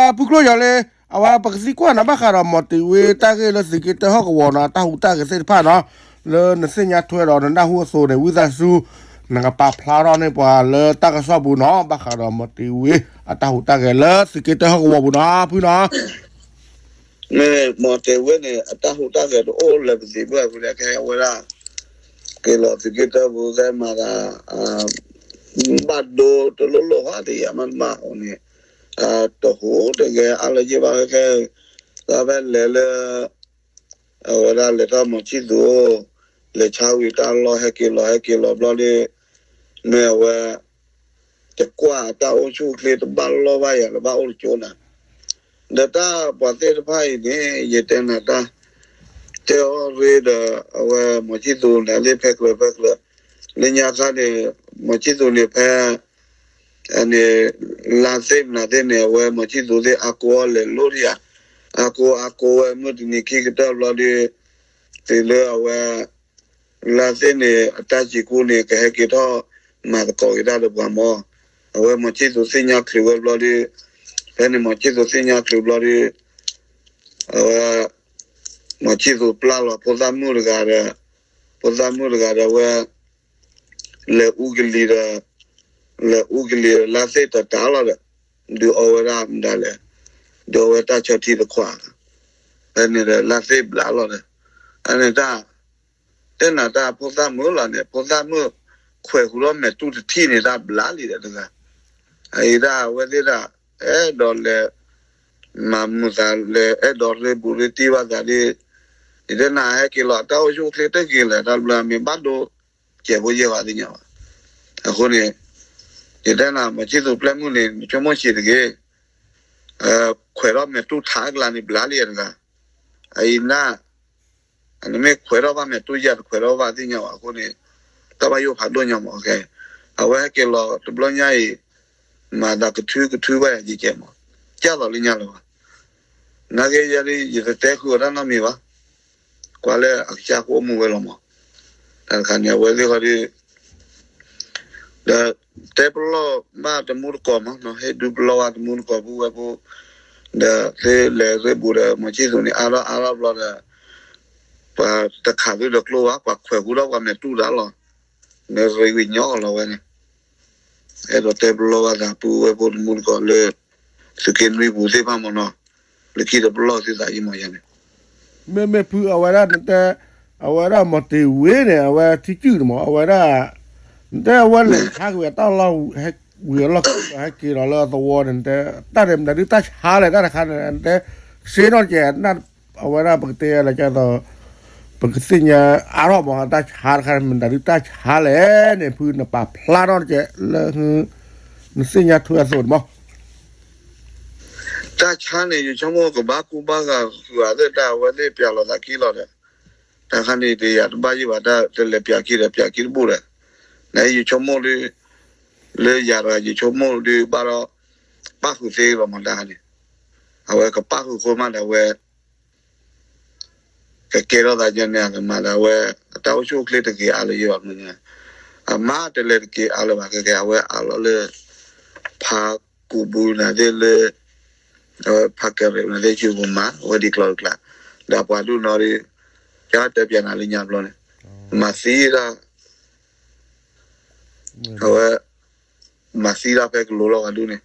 အဖုကျိယီၤလံ, အဝဲပကသံကွၢ်နၤဘၣ်ဃးဒီးမီၤတ့ၤဝ့တၢ်ဂ့ၢ်လၢသုးက့တၢဟီၣ်ကဝီၤနီၤ အတၢ်ဟူးတၢ်ဂဲၤသ့ၣ်တဖၣ်နီၤ, လၢနသ့ၣ်ညါထွဲဒီးနနၢ်ဟူအသိးန့ၣ် ဝံသးစူၤ နကပာ်ဖျါထီၣ်န့ၢ်ပှၤလၢတၢ်ကစီၣ်ပူၤနီၤ ဘၣ်ဃးဒီးမီၤတ့ၤဝ့အတၢ်ဟူးတၢ်ဂဲၤလၢသုးက့တၢဟီၣ်ကဝီၤပူၤနီၤ ဖုနီၤ မ့ၢ်မီၤတ့ၤဝ့န့ၣ် အတၢ်ဟူးတၢ်ဂဲၤတအိၣ်လၢပသံးဘၣ်ဖဲအဝဲဒၣ် က့ၤလီၤသုးက့တၢပူၤသဲမၤသး ဘၣ်ဒိတလိၣ်လိၣ်ဃီတယံာ်မးတဘၣ်အဃိန့ၣ် တဟူးတဂဲၤအါလၢၤယ့ၢ်ဘၣ်ခဲ သးဖဲလဲၤလၢ အဝဲဒၣ်လဲၤထီၣ်မီၤဆံၣ်သူၤအိၣ် လဲၤဆါဝံၤတၢ်လီၢ်ဟဲက့ၤလီၤဟဲက့ၤလီၤဘျီဒီး မ့ၢ်အဝဲ တကွၢ်အတၢ်အိၣ်ဆူၣ်အိၣ်ချ့တဘၣ်လီၢ်ဘၣ်ယၤလၢၤဘၣ်အိၣ်တကၠိနၤ, ဒီးတၢ်ပှၤသ့ၣ်တဖၣ်အံၤန့ၣ် ယတဲနၤတၢ် တဲအီၤရ့ဒီး အဝဲမီၤဆံၣ်သူၤန့ၣ်သ့ၣ်ဖဲကျၢၤဖဲကျၢၤ လၢညါခါန့ၣ် မီၤဆံၣ်သူၤန့ၣ်ဖဲ န့ၣ် လါသ့ၣ်မနုၤသ့ၣ်န့ၣ် အဝဲမီၤဆံၣ်သူၤသ့ၣ်အါကိးအီၤလဲၤလိၣ်ဒံးဧါ, အါကိးအါကိးဝဲမုၢ်တနံၤခံကတၢၢ်ဘျီဒီး တုၤလၢအဝဲ လါသ့ၣ်န့ၣ် အတၢ်စံးကူန့ၣ် ကဟဲက့ၤထီၣ် မၤသကိးက့ၤတၢ်ဒီးပှၤမီၤ, အဝဲမီၤဆံၣ်သူၤသ့ၣ်ညါချုးဝဲဘျီဒီး ဖဲန့ၣ်မီၤဆံၣ်သူၤသ့ၣ်ညါချုးဘျီဒီး အဝဲ မီၤဆံၣ်သူၤပျၢ်လီၤဖိသၣ်မုၣ်တဂၤဒီး ဖိသၣ်မုၣ်တဂၤဒီးဝဲ လဲၤအူကလံၤဒီး လဲၤအူကလံၤဒီးလါသ့ၣ်တတးလီၤဒီး ဒုးအီဝဲဒၣ်မတၤလဲၣ်, ဒုးအီဝဲတၢ်ဆီထံတခွး, ဖဲန့ၣ်ဒီးလါသ့ၣ်ဘျးလီၤဒီး အန့ၣ်တၢ် တဲနၤတၢ်ဖိသၣ်မုၣ်လီၤန့ၣ် ဖိသၣ်မုၣ်ခွဲးဃူဒီးမဲာ်တူၢ်တထံၣ်န့ၣ် တၢ်ဘျးလံဒီးတဂၤ, အအံၤဒၣ်အဝဲသ့ၣ်ဒၣ် အဲၣ်ဒိးလဲၤ မၤမုာ်သးလဲၤ အဲၣ်ဒိးရ့ဘူးရ့တံၢ်ဘၣ်သးဒီး ယတဲနၤဟဲက့ၤလီၤ တၢ်အိၣ်ဆူၣ်အိၣ်ချ့တဂ့ၤလဲၣ် တၢ်ဘျးမ့ၢ်ဘၣ်ဒိ ကဲးဖိယဲၢ်ဘၣ်သ့ၣ်ညါဘၣ်. အဃိန့ၣ် ယတဲနၤ မီၤဆံၣ်သူၤပျဲမုၢ်န့ၣ် နဆိကမိၣ်ဆံးတဂ့ၤ, ခွဲးထီၣ်မဲာ်တူၢ်ထးအကျါန့ၣ် ဘျးလံတဂၤ, အအံၤနၢ် နမ့ၢ်ခွဲးထီၣ်ဘၣ်မဲာ်တူၢ်ယဲၢ်တခွဲးထီၣ်ဘၣ်သ့ၣ်ညါဘၣ်အဃိန့ၣ် တၢ်ဘၣ်ယိၣ်ဖးဒိၣ်ညါမး, အဝဲဟဲက့ၤလီၤတဘျီညါအံၤ မၤသးကထုကထုဘၣ်ယၤကဲကဲမး, ကၢ်သိးလၢညါလၢၤဘၣ်. နာ်က့ယဲဒၣ် ယတတဲဃုာ်အီၤတၢ်နီတမံၤဘၣ်. ကွၢ်လၢအကစၢ်ကအိၣ်မူဝဲလီၤမး. တၢ်တခါန့ၣ် အဝဲသ့ၣ်ဃီဒီး ဒီးတဲပလီၢ်ဘၣ်တမူတကိးမး, ဟ့ၣ်ဒုပလီၢ်ဘၣ်တမူတကိး ပုၢ်ဝဲၢ်ဖိ, ဒီးသ့လဲၤသ့ဘူးဒီး မီၤဆံၣ်သူၤန့ၣ် အါထီၣ်အါထီၣ်ဘျီဒီး ပှၤတခးသုဒီးကျိဘၣ်, ပှၤခွဲးဃူဒီးပှၤမဲာ်တူၢ်တၢ်လီၤ. မ့ၢ်ရ့ဝံၤညီလီၤဝဲန့ၣ် အဲၣ်ဒိးတဲပလီၢ်ဘၣ်သး ပုၢ်ဝဲၢ်ဖိတမူတကိးလၢ သုးက့နွံပူၤသ့ၣ်တဖၣ်မးနီၤ, လၢခံဒီးပလီၢ်သုသးအံၤမးယၤန့ၣ် မ့မ့ၢ်ဖုအဝဲဒၣ် နတဲ အဝဲဒၣ်မီၤတ့ၤဝ့န့ၣ် အဝဲထံကုၢ်န့ၣ်မး အဝဲဒၣ် နတဲအဝဲလဲၤဆါက့ၤဝဲတၢ်လီၢ် ဝံၤအလီၢ်ခံဒီးဟဲက့ၤဒီးလၢအသဝီန့ၣ် နတဲ တၢ်န့ၣ်မတၤဒုတၢ်ဆါလဲၣ် တၢ်တခါန့ၣ် နတဲ စ့နီၢ်ကဲ အဝဲဒၣ်ပကတဲလၢကသိး ပကသ့ၣ်ညါအါထီၣ်မး တၢ်ဆါတခါန့ၣ် မတၤဒုတၢ်ဆါလဲၣ်န့ၣ် ဖုနပာ်ဖျါထီၣ်တကဲလၢ နသ့ၣ်ညါထွဲအသိးန့ၣ်မး တၢ်ဆါန့ၣ် ယဆိကမိၣ်ကဘၣ်ကူဘၣ်ဂာ်ဃုာ်သ့ၣ်တၢ် အဝဲသ့ၣ်ပျးလီၤသးခံလီၤဒီး တၢ်ခါန့ၣ် တယၤတဘၣ်ယံၣ်ဘၣ် တၢ်တလဲၤပျးခံဒီး ပျးခံတဘူၣ်ဒီး နယဆိကမိၣ်ဒ် လၢယၤတဂၤ ယဆိကမိၣ်ဒ်ဘၣ်ဒီး ပၣ်ဃုာ်သ့လီၤမးတၢ်ခါန့ၣ် အဝဲကပၣ်ဃုာ်ဃိမးဒီးအဝဲ ကကဲထီၣ်သးယဲန့ၣ် အကမၤဒီးအဝဲ အတၢ်အိၣ်ဆူၣ်အိၣ်ချ့တက့ၤအါလၢၤယံၤဘၣ်မး အမါတလဲၤတက့ၤအါလၢၤဘၣ် ကဲကဲ အဝဲအါလီၤလၢ ဖးကူၣ်ဘူးနၤသ့ၣ်လၢ အဝဲဖးကဲးရဲးနၤသ့ၣ် ဆူပူၤမး အဝဲဒ်ကျီၤတကျါ ဒီးပှၤဒူၣ်နီၤဒီး ကတဲပျးနၤလၢညါဘျီန့ၣ် မၤသံတၢ် အဝဲ မၤသံတၢ်ဖဲကလိၤလီၤပှၤဒူၣ်န့ၣ်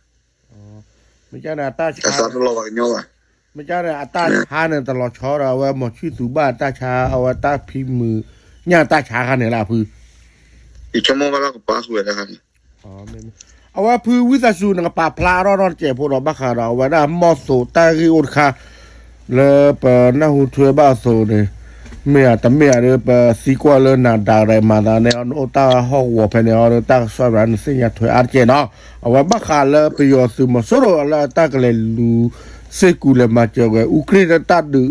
မ့ၢ်ကန့ၣ်အတၢ်ဆါ တၢ်သးတလီၤပှၤကညီဘၣ် မ့ၢ်ကန့ၣ်အတၢ်ဆါန့ၣ် တလီၤဆီဒီးအဝဲမီၤဆံၣ်သူၤဘၣ်တၢ်ဆါ အဝဲတၢ်ဖံးမုာ်ညၣ်တၢ်ဆါခါန့ၣ်လၢအဖု ယဆိကမိၣ်ဘၣ်လၢကပၣ်ဃုာ်ဝဲတၢ်ခါန့ၣ် အဝဲဖုဝံသးစူၤ နကပာ်ဖျါထီၣ်နီတစဲးဖိဒီး ဘၣ်ဃးဒီးအဝဲဒၣ်မီၢ်သိးတၢ်ဂ့ၢ်အိၣ်တခါ လၢပနၢ်ဟူထွဲဘၣ်အသိးန့ၣ် မ့ၢ်ဧါတမ့ၢ်ဧါဒီး ပသံကွၢ်လၢနၤဒါကရဲးမၤသးန့ၣ် နအိၣ်တၢ်ဟီၣ်ကဝီၤဖဲန့ၣ်အီၤဒီး တၢ်ကစီၣ်ဘၣ်နသ့ၣ်ညါထွဲအါတကဲနီၤ အဝဲဘၣ်ဃးလၢပယီၤသုးမီၤစိရိၤလၢအတၢ်ကလဲၤလူၤ စ့ၢ်ကူၤလဲၤမၤစၢၤဝဲ အူကြ့ၣ်လၢတၢ်ဒုး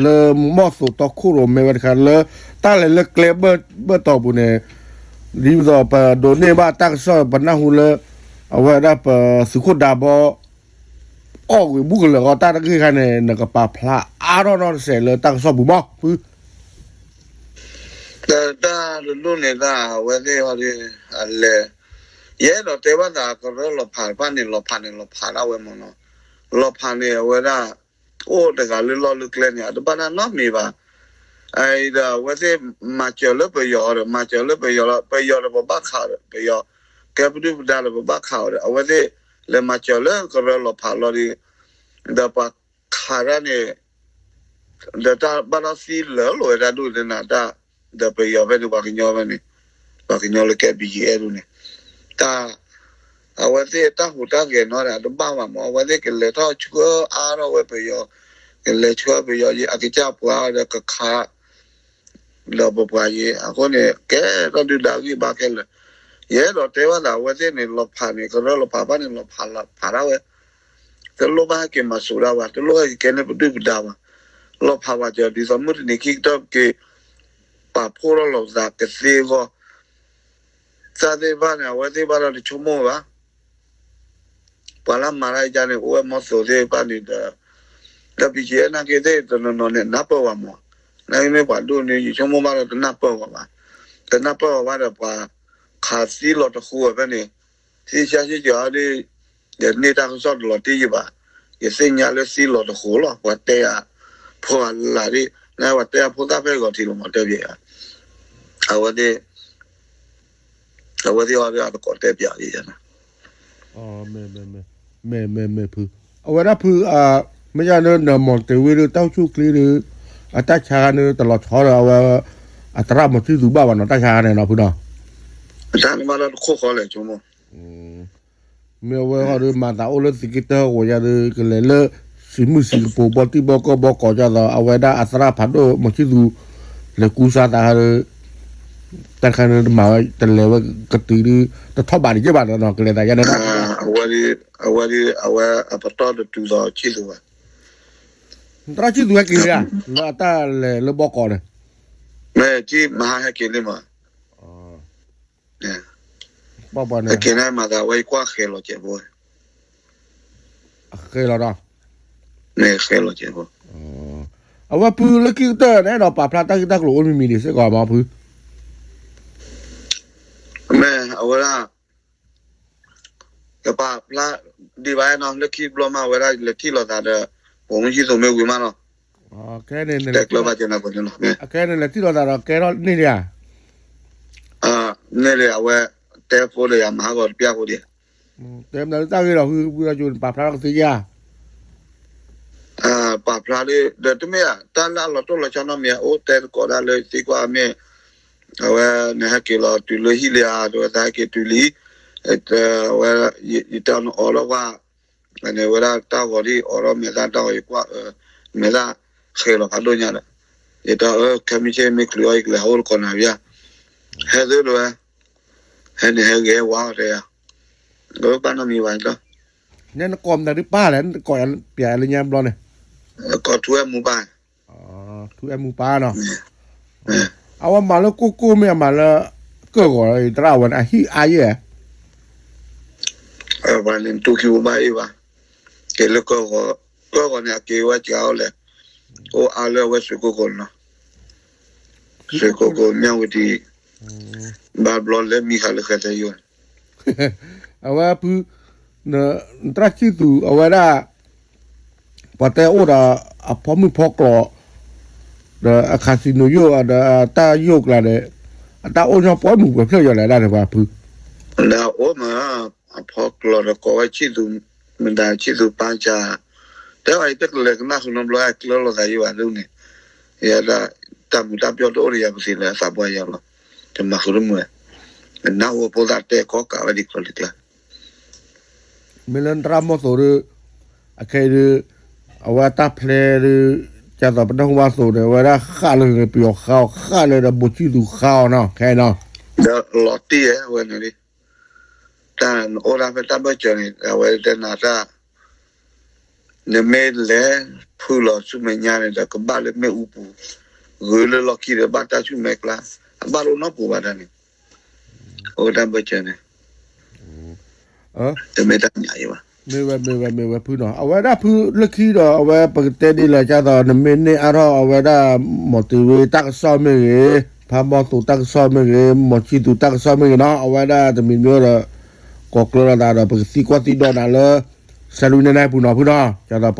လၢမီၢ်သိးတီခိၣ်ရိၣ်မဲဝဲတခါ လၢတၢ်လဲၤလၢကျဲဘၢၣ်တီၤပူၤန့ၣ် ဒ်သိးပဒိးန့ၢ်ဘၣ်တၢ်ကစီၣ်ပနၢ်ဟူလၢ အဝဲဒၣ်ပသုးခိၣ်ဒးဘီ အီၣ်ဝံၤဘူးကလၢာ်အီၤတၢ်တဂ့ၢ်ခါန့ၣ် နကပာ်ဖျါအါထီၣ်နီတစဲးလၢတၢ်ကစီၣ်ပူၤမီၢ်ဖု တၢ်တလိၣ်န့ၣ်တၢ်အဝဲသ့ၣ်ဟီဒီး အလဲၤ ယအဲၣ်ဒိးတဲဘၣ်သးကရၢလီၤဖးတဖၣ်န့ၣ် လီၤဖးန့ၣ်လီၤဖးဒၣ်ဝဲမီၢ်နီၤ လီၤဖးန့ၣ် အဝဲဒၣ် အိၣ်တဂၤလၢလီၢ်လၢကျဲန့ၣ် အတဘၣ်တၢ်နီတမံၤဘၣ်. အဒီးအဝဲသ့ၣ်မၤစၢၤလၢပယီၤဒီး မၤစၢၤလၢပယီၤလီၤ, ပယီၤဒီးပဘၣ်ခးဒီး ပယီၤကဲပဒုၣ်ပဒါဒီးပဘၣ်ခးအီၤဒီး အဝဲသ့ၣ်လဲၤမၤစၢၤလၢကရၢလီၤဖးလီၤဒီး ဒီးပှၤခးတၢ်န့ၣ် ဒီးတၢ်ဘၣ်ဒီးသံလၢာ်လိာ်ဝဲဒၣ်ဒိၣ်န့ၣ်နၤတၢ်, ဒီးပယီၤဖဲန့ၣ်ပှၤကညီဖဲန့ၣ်, ပှၤကညီလၢကဲ ဘံယံၤအဲၣ်ဒိၣ်န့ၣ်, တၢ်, အဝဲသ့ၣ်တၢ်ဟူးတၢ်ဂဲၤနီၤန့ၣ် အတဘၣ်ဘၣ်မး အဝဲသ့ၣ်ကလဲၤထီၣ်ဆှၢအါထီၣ်ဝဲပယီၤ, ကလဲၤဆှၢပယီၤယံၤ အကစၢ်ပှၤဒီးကခး ဒီးပပှၤယံၤ အဃိန့ၣ် ကဲထီၣ်ဒုၣ်ဒါဂံၢ်ဘါခဲလၢာ်, ယအဲၣ်ဒိးတဲဘၣ်သး အဝဲသ့ၣ်န့ၣ် လီၤဖးန့ၣ် ကရၢလီၤဖးဘၣ်န့ၣ် လီၤဖးဖးဒၣ်ဝဲ တလိၣ်ဘၣ်ဟဲက့ၤမၤစၢၤဒၣ်ဝဲ တလိၣ်ဟဲက့ၤကဲန့ၢ်ပဒုၣ်ပဒါဘၣ်, လီၤဖးဝဲကၢၤ ဒ်သိးမုၢ်တနံၤခံကတၢၢ်က့ၤ ပာ်ဖှိၣ်ထီၣ်လီၤပသးကသ့အဂီၢ်, တၢ်သ့ၣ်တဖၣ်န့ၣ် အဝဲသ့ၣ်ဘၣ်ဒီးတဆိကမိၣ်ဘၣ် ပှၤလၢမၤတၢ်အံၤန့ၣ် အိၣ်ဝဲမီၢ်သိးသ့ၣ်တဖၣ်န့ၣ်ဒီး, ဒီး ဘံယံၤအဲၣ် နာ်က့သ့ၣ်တနီၤနီၤန့ၣ် နၢ်ပၢၢ်ဝဲမး, နာ်က့မ့ၢ်ပှၤဒိၣ်န့ၣ် ယဆိကမိၣ်ဘၣ်ဒီးတနၢ်ပၢၢ်ဝဲဘၣ်, တနၢ်ပၢၢ်ဝဲဘၣ်ဒီးပှၤ ခးသံလီၤတဃိဝဲဖဲန့ၣ်, သံဆါဆံကၢၤအီၤဒီး, ယန့ၢ်တၢ်ကစီၣ်တလီၤတံၢ်ယံၤဘၣ်, ယသ့ၣ်ညါလၢသံလီၤတဃိလီၤ ပှၤတဲယၤ, ဖိအလၢ်ဒ်, နပှၤတဲယၤဖိသၣ်ဖဲဂီၤထံးလီၤမးတဲဘၣ်ယၤ, အဝဲသ့ၣ် အဝဲသ့ၣ်အီၤဒီးအတကိးတဲပၠးက့ၤယၤန့ၣ်, မ့ၢ် မ့ၢ် မ့ၢ် မ့ၢ်ဖု, အဝဲဒၣ်ဖု, မ့ၢ်ယၤလၢနမီၤတ့ၤဝ့ဒီးတၢ်အိၣ်ဆူၣ်အိၣ်ချ့ဒီး, အတၢ်ဆါန့ၣ်တလီၤဆီဒီးအဝဲ, အသရၣ်မီၤဆံၣ်သူးဘၣ်ဘၣ်နီၤ တၢ်ဆါန့ၣ်နီၤဖုနီၤ, တၢ်န့ၣ်ဘၣ်လၢတခိၣ်ဃီလဲၣ်ဆိကမိၣ် မ့ၢ်အဝဲဃီဒီးမၤသးအိၣ်လၢသုးက့တၢၢ်ဂီၤယၤဒီး ကလဲၤလၢ စံးမုၢ်စံးကပိၤ ဘီတံၢ်ဘီကီၢ်ဘီကီး ဒ်သိး အဝဲဒၣ်အသရၣ်ဖးဒိၣ်မီၤဆံၣ်သူး လဲၤကူစါသးဒီး တၢ်တခါန့ၣ်တမၤဝဲ တလဲၤဝဲကတုၤဒီး တထီၣ်ဘးတယဲၢ်ဘၣ်နီၤ ကလဲၤသးယါန့ၣ်, အဝဲဒ်, အဝဲဒ် အဝဲအပတီၢ်တတုၤဒီးဆံၣ်သူးဘၣ်, သရၣ်ဆံၣ်သူးဟဲက့ၤဧါ, လၢအတၢ်လဲၤလၢဘီကီးန့ၣ်, မ့ၢ်ထံၣ်မဟါဟဲက့ၤန့ၣ်မး ပှၤန့ၣ်, က့ၤန့ၣ်မၤသးဝဲယကွၢ်ဃဲၤလီၤကဲးဖိ, ဃဲၤလီၤဒီး, ဃဲၤလီၤကဲးဖိ, အဝဲဖုလၢခံကတၢၢ်န့ၣ် အဲၣ်ဒိးပာ်ဖျါတၢ်ဂ့ၢ်တၢ်ကျိၤအိၣ်မံၤမံၤဒံးစ့ၢ်ကီးမ့ၢ်ဖု, မ့ၢ်အဝဲဒၣ် ကပာ်ဖျါဒံးဘၣ်နီၤ လၢခံတဘျီမးဝဲဒၣ်လဲၤထံၣ်လိာ်သးဒီး ပိာ်မုၣ်ဆံၣ်သူးမ့ၢ်ဝံၤမးနီၤ, တဲကျၢၤဘၣ်ကဲနၤပန့ၣ်လီၤ, အခဲန့ၣ်လဲၤထံၣ်လိာ်သးဒီးကဲထီၣ်န့ၢ်ဒံးဧါ, န့ၢ်ဒံး အဝဲတဲဖိဒီးယၤမၤဟးဂီၤတပျၢ်ဖိဒံး, တဲမနုၤလၢတၢ်ဂ့ၢ်ဒီး ဖုဖုဒီးကၠိပာ်ဖျါထီၣ်ကသ့ဧါ ပာ်ဖျါဒီး တမ့ၢ်ဧါ တၢ်လၢအလီၤတိၢ်လီၤဆီနီတမံၤ အိၣ်တဲသကိးဒၣ်လၢသံကွၢ်မ့ၢ် အဝဲ နဟဲက့ၤလီၤတုၤလၢဟံၣ်လံဧါ တဝဲသးဟဲက့ၤတုၤလံ, အဝဲ ယတဲနအိးလီၤကွၢ်, န့ၣ်ဝဲဒၣ်တၢ်ဂီၤဒ်အိးထီၣ်မဲာ်သၣ်တၢ်ဂီၤ ယကွၢ် မဲာ်သၣ်ဃဲၤလီၤဖးဒိၣ်ညါဒီး, ယတဲအၢ ခဲမုၢ်ဆ့ၣ်မ့ၢ်ချုးအီၤ ယကလဲၤဟးအိၣ်သကိးနၤဘၣ်, ဟဲသုဒၣ်ဝဲ, ဟဲန့ၣ်ဟဲဂ့ၤဟဲဝါအီၤတဲယၤ, ဘၣ်နီတမံၤဘၣ်လီၤ, နဲနကိးမတၤဒ်ပၢ်လဲၣ် နကိးယၤပျဲလၢညါဘျီန့ၣ်, ကိးထူအဲၣ်မူပၢ် ထူအဲၣ်မူပၢ်နီၤ, အဝဲမၤလၢကိၢ်ကိၢ်မ့ၢ်အမၤလၢ ကၢၢ်ဂီၤသရၣ်ဝဲန့ၣ် အဟံၣ်အါယဲၢ်, ပှၤန့ၣ်တူၢ်ခံဘၣ်အ့ၣ်ဘၣ်, က့ၤလၢကၢၢ်ဂီၤ, ကၢၢ်ဂီၤန့ၣ် အက့ၤဝဲစှၤအီၤလဲၣ်, အိၣ်အါလၢအဝဲစှ့ၤကိၢ်ကိၢ်န့ၣ်လီၤ, စှ့ၤကိၢ်ကိၢ်မၠၣ်ဝတံၤ, ဘၣ်ဘျီလဲၤမံခးလၢဃဲသဲယိၣ်, အဝဲဖု နသရၣ်ဆံၣ်သူးအဝဲဒၣ် ပှၤတဲအိၣ်ဒီး အဖီမုၢ်ဖီကျိး ဒီးအ casino ယိၣ် ဒီးအတၢ်ယိၣ်ကျါဒီး အတၢ်အိၣ်ညီပိာ်မုၣ်ပှဲၤဖျၢၣ်ယီၤလဲၣ်ဒၣ်န့ၣ်ပှၤဖု, လၢအအိၣ်မး အဖီကျိးဒီးကိးဝဲဆံၣ်သူး, မတၤဆံၣ်သူးပၢ်စၢ်, တဲဘၣ်အံၤတကလဲၤကနၣ်ဃုာ်နီတဘျီ အကျၢၤလိာ်သးယံၤဘၣ်ဒ်န့ၣ်, ယဲဒၣ် တၢ်မုာ်တၢ်ပျီတအိၣ်ဒီးယၤပသံးလၢအသးပှၢ်ယၤလီၤ, တမၤဃုာ်တမုာ်, နၢ်ဟူဖိသၣ်တဲကီးကးဝဲဒ်ကျီၢ်ဒ်ကျါ မ့ၢ်လၢနသရၣ်မီၢ်သိးဒီး, အခဲအံၤဒီး, အဝဲတၢ်ဖျဲဒီး, ကသိးပနၢ်ဟူဘၣ်သိးန့ၣ် အဝဲဒၣ်ဃၣ်လၢပယီၤဃါအီၤ ဃၣ်လၢဒီးဘိးဆံၣ်သူးဃါအီၤနီၤ ခဲအံၤနီၤ, ဒီးလီၤတံၢ်ဝဲန့ၣ်လံ, တၢ်နအိၣ်ဒၣ်ဖဲတၢ်ဘၢၣ်စၢၤန့ၣ် အဝဲတဲနၤတၢ် နမ့ၢ်လဲၤဖုလီၤဆူမဲာ်ညါန့ၣ်ဒီး ကဘၣ်လၢမ့ၣ်အူပူၤ, ဂုၤလၢလီၢ်ခံဒီးဘၣ်တၢ်ဆူၣ်မဲာ်ကျါ, အဘၣ်လၢအိၣ်နီတပူၤဘၣ်တၢ်န့ၣ်, အိၣ်တၢ်ဘၢၣ်စၢၤန့ၣ်, တမ့ၢ်တၢ်ညါအံၤဘၣ်, မ့ၢ်ဝဲ မ့ၢ်ဝဲ မ့ၢ်ဝဲဖုနီၤ အဝဲဒၣ်ဖုလၢခံဒီး အဝဲပကတဲဒ်လဲၣ် ကသိး နမ့ၢ်န့ၢ်အါထီၣ်အဝဲဒၣ် မီၤတ့ၤဝ့တၢ်ကစီၣ်မ့ၢ်ဂ့ၤ, ဖးမီၢ်သိးတၢ်ကစီၣ်မ့ၢ်ဂ့ၤ, မီၤဆံၣ်သူးတၢ်ကစီၣ်မ့ၢ်ဂ့ၤနီၤ အဝဲဒၣ်တမံၤမ့ၢ်ဒီး ကိးကျၢၤလိာ်သးဒီး ပကသံကွၢ်သံဒိးနၤလၢ စဲးလူၤနနၢ်ပူၤနီၤဖုနီၤ, ကဒီး